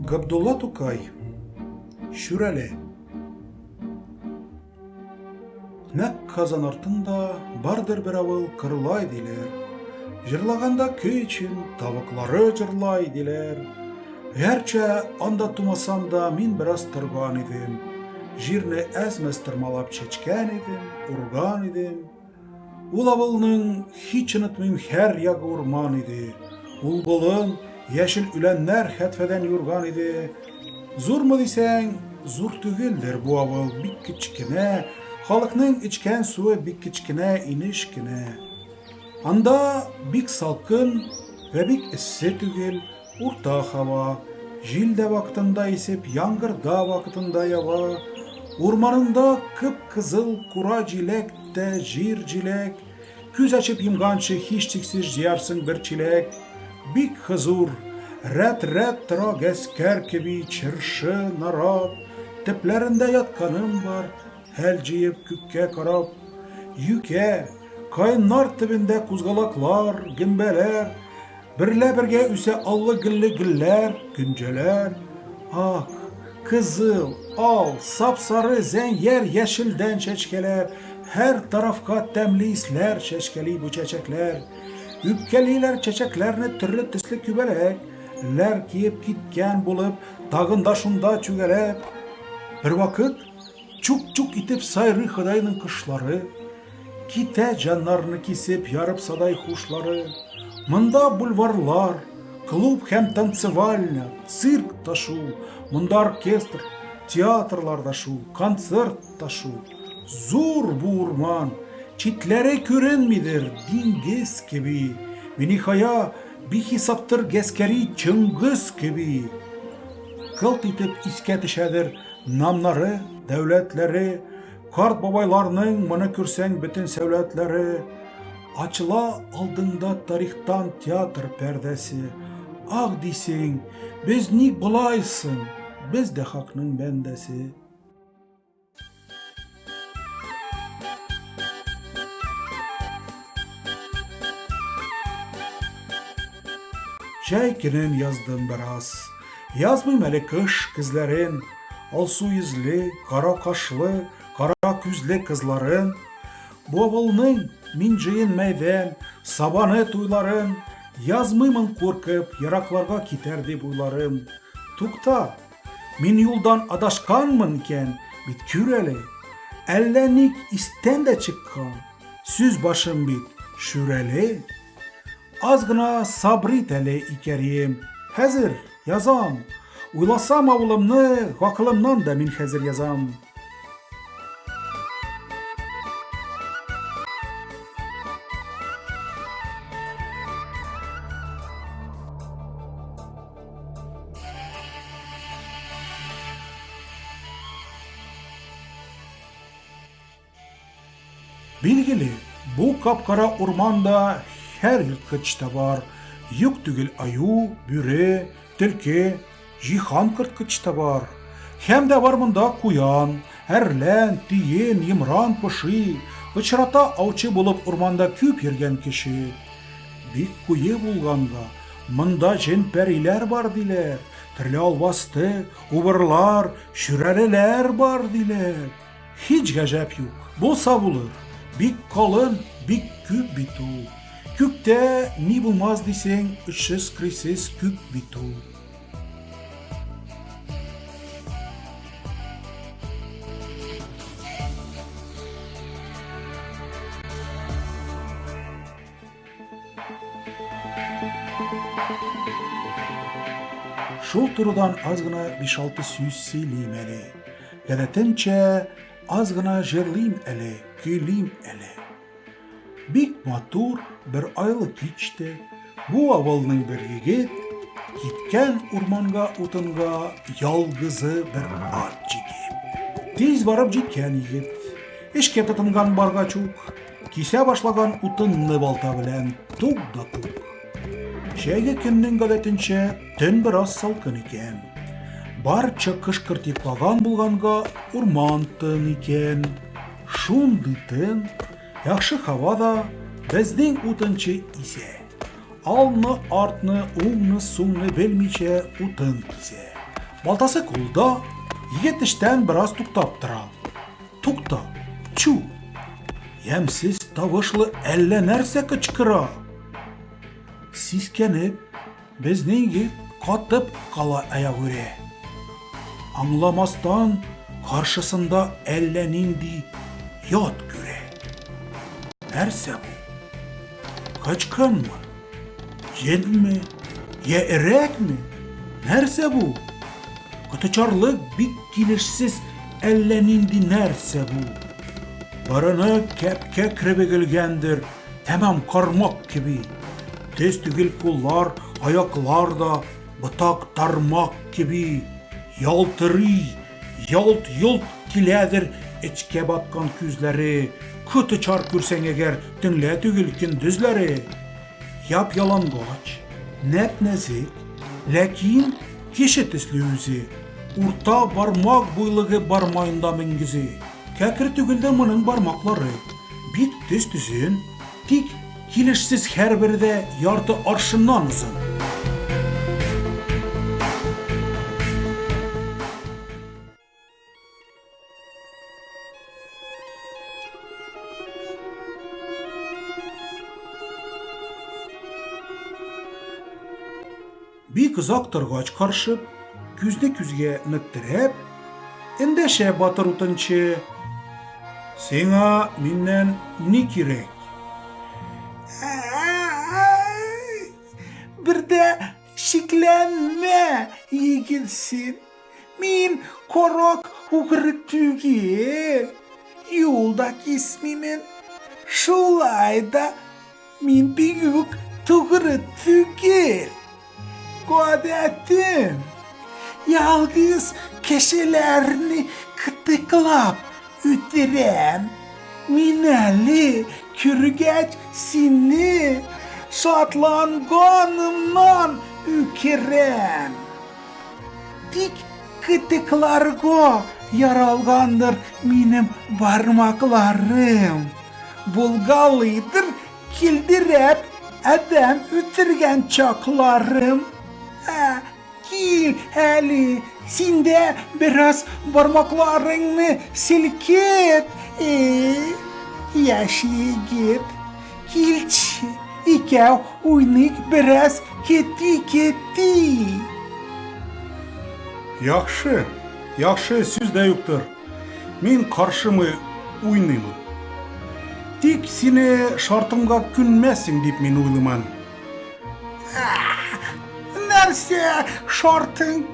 Габдулла Тукай. Шүрәле. Нәкъ Казан артында бардыр бер авыл Кырлай диләр. Җырлаганда көй өчен тавыклары җырлай диләр. Гәрчә анда тумасам да мин бераз торган идем. Җирне әз-мәз тырмалап чәчкән идем, урган идем. Ул авылның, һич онытмыйм, һәр ягы урман иде. Ул болын, яшел үләннәр хәтфәдән юрган иде. Зурмы дисәң, зур түгелдер бу авыл, бик кечкенә, халыкның эчкән суы бик кечкенә инеш кенә. Анда бик салкын вә бик эссе түгел, Урта һава, җил дә вакытында исеп, яңгыр да вакытында ява. Урманында кып-кызыл кура җиләк тә җир җиләк. Күз ачып йомганчы һичшиксез җыярсың бер чиләк. Бик хозур, рәт-рәт тора гаскәр кеби чыршы, нарат. Төпләрендә ятканым бар, хәл җыеп күккә карап. Юкә, каеннар төбендә кузгалаклар, гөмбәләр. Берлә бергә үсә аллы-гөлле гөлләр, гөнҗәләр. Ак, кызыл, ал, сап-сары, зәңгәр, яшелдән чәчкәләр, һәр тарафка тәмле исләр чәчкәли бу чәчәкләр. Үпкәлиләр чәчәкләрне төрле төсле күбәләк ләр киеп киткән булып, тагын да шунда чүгәләп. Бервакыт Чук-чук итеп сайрый Ходайның кошлары, Китә җаннарны кисеп, ярып садай хушлары. Монда бульварлар, клуб һәм танцевальня, цирк та шул, Монда оркестр, театрлар да шул, концерт та шул. Зур бу урман, читләре күренмидер, диңгез кеби. Биниһая, бихисаптыр гаскәри Чыңгыз кеби. Кылт итеп искә төшәдер Намнары, дәүләтләре, карт бабайларның моны күрсәң бөтен сәүләтләре. Ачыла алдыңда тарихтан театр пәрдәсе. Ах дисең, без ник болай соң, без дә хакның бәндәсе. Җәй көнен яздым бераз. Язмыйм әле кыш көзләрен, Алсу йөзле, кара кашлы, Кара күзле кызларын. Бу авылның мин җыен мәйдан, Сабаны туйларын Язмыймын куркып, Еракларга китәр дип уйларым. Тукта, мин юлдан адашканмын икән бит, күр әле, Әллә ник истән дә чыккан, Сүз башым бит, Шүрәле. Аз гына сабыр ит әле, икәрием. Хәзер язам. Уйласам авылымны, гакылымнан да мин хәзер язам. Билгеле, бу кап-кара урманда һәр ерткыч та бар. Юк түгел аю, бүре, төлке, җиһан корткыч та бар. Һәм дә бар монда куян, әрлән, тиен, йомран, поши. Очрата аучы булып урманда күп йөргән кеше. Бик куе булганга, монда җен-пәриләр бар, диләр. Төрле албасты, убырлар, шүрәлеләр бар, диләр. Һич гаҗәп юк, булса булыр, бик калын, бик күп бит ул. Күктә ни булмас дисең, очсыз-кырыйсыз күк бит ул. Шул турыдан аз гына биш-алты сүз сөйлим әле. Гадәтемчә, аз гына җырлыйм әле, көйлим әле. Бик матур бер айлы кичте. Бу авылның бер егет киткән урманга утынга ялгызы бер ат җигеп. Тиз барып җиткән егет. Эшкә тотынган баргач ук, кисә башлаган утынны балта белән тук да тук. Җәйге көннең гадәтенчә, төн бераз салкын икән. Барча кыш-кырт йоклаган булганга, урман тын икән. Шундый тын, яхшы һава да, безнең утынчы исә. Алны, артны, уңны, сулны белмичә утын кисә. Балтасы кулда, егет эштән бераз туктап тора. Тукта, чү! Ямьсез тавышлы әллә нәрсә кычкыра. Сискәнеп, безнең егет катып кала аягүрә. Аңламастан, каршысында әллә нинди ят күрә. Нәрсә бу? Качканмы? Җенме? Я өрәкме? Нәрсә бу? Коточарлык бик килешсез әллә нинди нәрсә бу. Борыны кәпкә кереп тәмам кармак кеби. Төз түгел куллар, аяклар да ботак тармак кеби. Ялтырый, ялт-йолт киләдер эчкә баткан күзләре. Коточар күрсәң әгәр, төнлә түгел, көндезләре. Яп-ялангач, нәп-нәзек, ләкин кеше төсле үзе. Урта бармак буйлыгы бар маенда меңгезе. Кәкре түгел дә моның бармаклары. Бик төз-төзен, тик килешсез һәрбере дә ярты аршыннан озын. Бик озак торгач каршы, күзне күзгә нык терәп, эндәшә батыр утынчы. Сиңа миннән ни кирәк? Бер дә шикләнмә, егет син. Мин карак угры түгел, юл да кисмимен. Шулай да мин бигүк тугры түгел. Гадәтем, ялгыз кешеләрне кытыклап үтерәм. Мин әле күргәч сине шатланганымнан үкерәм. Тик кытыкларга яралгандыр минем бармакларым. Булгалыйдыр килдерәп адәм үтергән чакларым. Ә, кил әле, син дә бераз бармакларыңны селкет. Э, яшь егет, килче, икәү уйныйк бераз кети-кети. Яхшы, яхшы, сүз дә юктыр. Мин каршымы уйныймын. Тик сине шартымга күнмәссең дип мин уйлыймын. Нәрсә шартың?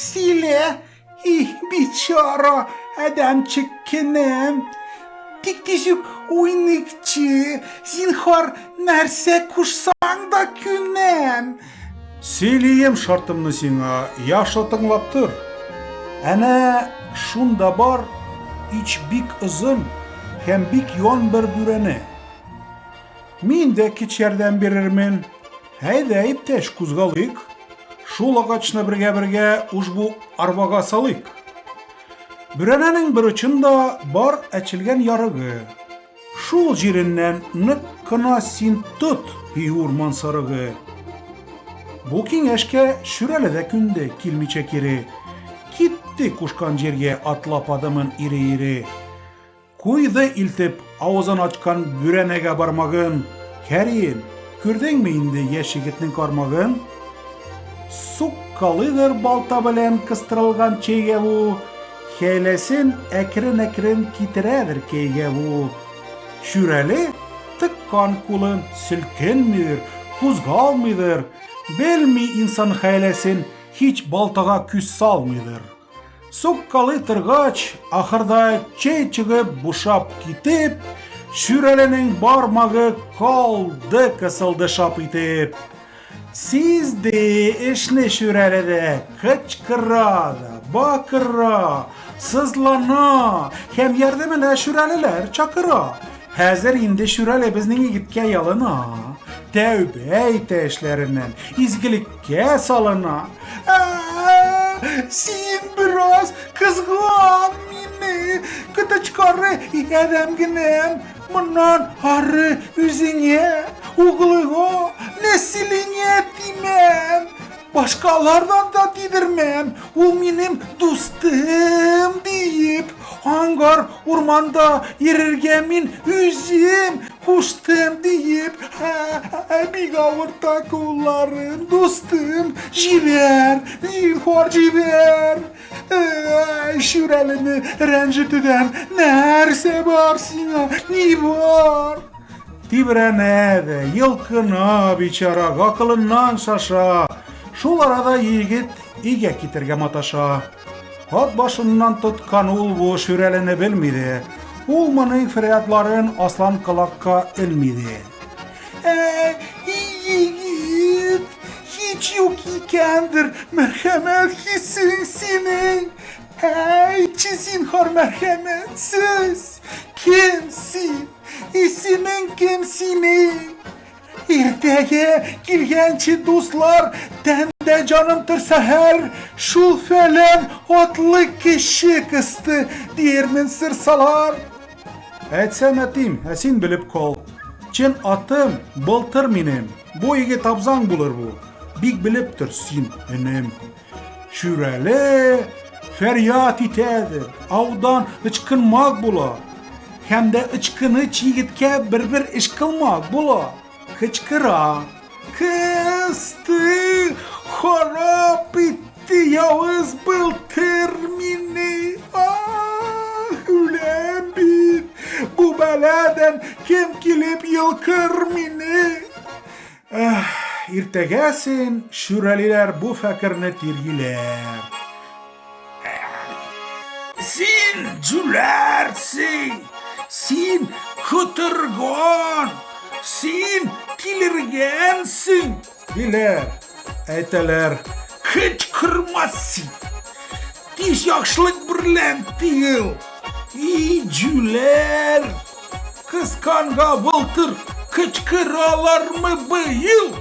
Сөйлә, их, бичара адәмчеккенәм. Тик тизүк уйныйкчы, зинһар, нәрсә кушсаң да күнәм. Сөйлием шартымны сиңа, яхшы тыңлап тор. Әнә шунда бар ич бик озын һәм бик юан бер бүрәнә. Мин дә кич ярдәм бирермен. Әйдә, иптәш, кузгалыйк. Шул агачны бергә-бергә ушбу арбага салыйк. Бүрәнәнең бер очында бар әчелгән ярыгы. Шул җиреннән нык кына син тот, и урман сарыгы. Бу киңәшкә Шүрәле дә күнде, килмичә кире. Китте кушкан җиргә атлап адымын ире-ире. Куйды илтеп авызын ачкан бүрәнәгә бармагын. Кәрим, күрдеңме инде яшь егетнең кармагын? Суккалыйдыр балта белән кыстырылган чәйгә бу. Хәйләсен әкрен-әкрен китерәдер кәйгә бу. Шүрәле тыккан кулын селкенмидер, кузгалмыйдыр, белми инсан хәйләсен, һич балтага күз салмыйдыр. Суккалый торгач, ахырда чәй чыгып бушап китеп, Шүрәленең бармагы калды кысылды шап итеп. Сизде эшне Шүрәле дә, кычкыра да, бакыра, сызлана һәм ярдәменә шүрәлеләр чакыра. Хәзер инде Шүрәле безнең егеткә ялына, тәүбә итә эшләреннән, изгелек Кә салына. Син бераз кызган мине, кытычкары адәм генәм. Моннан ары үзеңә, углыңа, нәселеңә тимәм. Башкалардан да тидермәм, ул минем дустым диеп, аңгар урманда йөрергә мин үзем куштым диеп, бик авырта кулларым, дустым, җибәр, зинһар җибәр. Шүрәлене рәнҗетүдән нәрсә бар сиңа, ни бар? Тибрәнә дә, йолкына бичара, гакылыннан шаша. Шул арада егет өйгә китергә маташа. Ат башыннан тоткан ул бу шүрәлене белми дә. Ул моның фөрьядларын аслан колакка элми дә. Ә, егет, һич юк икәндер мәрхәмәт хисең синең. Әйтче зинһар мәрхәмәтсез, кем син? Исемең кем синең? Иртәгә килгәнче дуслар, тәндә җаным торса һәр, шул фәлән атлы кеше кысты, диермен сырсалар. Әйтсәм әтим, ә син белеп кал. Чын атым Былтыр минем. Бу егет абзаң булыр бу. Бик белеп тор син, энем. Шүрәле фәрьят итәдер, аудан ычкынмак була. Һәм дә ычкыныч егеткә бер-бер эш кылмак була. Кычкыра. Кысты, харап итте явыз Былтыр мине. Ах, үләм бит. Бу бәладән кем килеп йолкыр мине? Эх, иртәгәсен шүрәлиләр бу фәкерне тиргиләр. Син җүләрсең, син котырган, син тилергәнсең. Диләр, әйтәләр. Кычкырма син. Тиз яхшылык берлән тыел. И җүләр. Кысканга былтыр кычкыралармы быел?